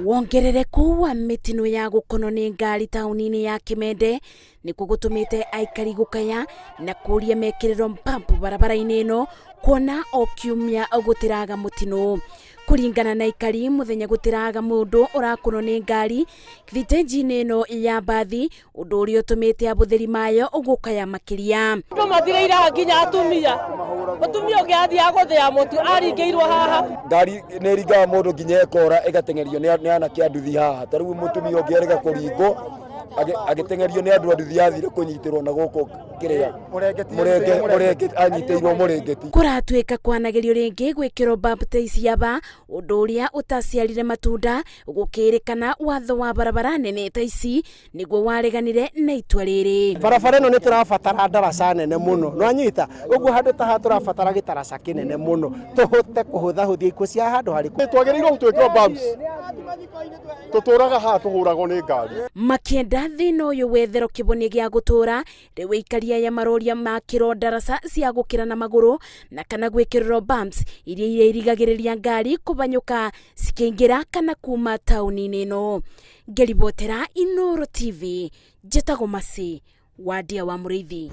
Wongerereku wa mĩtino ya gũkonwo nĩ ngari taũni-inĩ ya Kimende nĩkuo gũtũmĩte aikari gũkaya na kũria mekĩrĩrwo pump barabara-inĩ ĩno kuona o kiumia gũtiraga mũtino. Kũringana na aikari mũthenya gũtiraga mũndũ ũrakonwo nĩ ngari thitĩnji-inĩ ĩno ya mbathi, ũndũ ũrĩa ũtũmĩte abũthĩri mayo gũkaya makĩria. Andũ mathirĩire nginya atumia, mũtumia ũngĩ athiaga gũthĩa mũtu aringĩirwo haha. Ngari nĩ ĩringaga mũndũ nginya ĩkora ĩgateng'erio nĩ anake a nduthi haha. Ta rĩu mũtumia ũngĩ erĩga kũringwo agĩteng'erio nĩ andũ a nduthi athire kũnyitĩrwo na gũkũ kĩrĩa mũrengeti anyitĩirwo mũrengeti. Kũratuĩka kwanagerio rĩngĩ gwĩkĩrwo baptise aba, ũndũ ũrĩa ũtaciarire matunda gũkĩrĩkana watho wa barabara nene ta ici nĩguo wareganire na itua rĩrĩ. Barabara ĩno nĩ tũrabatara ndaraca nene mũno, nĩwanyita? Ũguo handũ ta haha tũrabatara gĩtaraca kĩnene mũno tũhote kũhũthahũthia ikuũ cia handũ harĩkũ. Twagĩrĩirwo gũtwĩkĩrwo bumps, tũtũraga haha tũhũragwo nĩ ngari. Makĩenda thĩna ũyũ wetherwo kĩhonia gĩa gũtũra, rĩu aikari aya maroria makĩrwo ndaraca cia gũkĩra na magũrũ na kana gwĩkĩrĩrwo bumps iria irigagĩrĩria ngari kũbanyũka cikĩingĩra kana kuma taũni-inĩ ĩno. Ngĩribotera Inooro TV, njĩtagwo Mercy Wandia wa Mũrĩithi.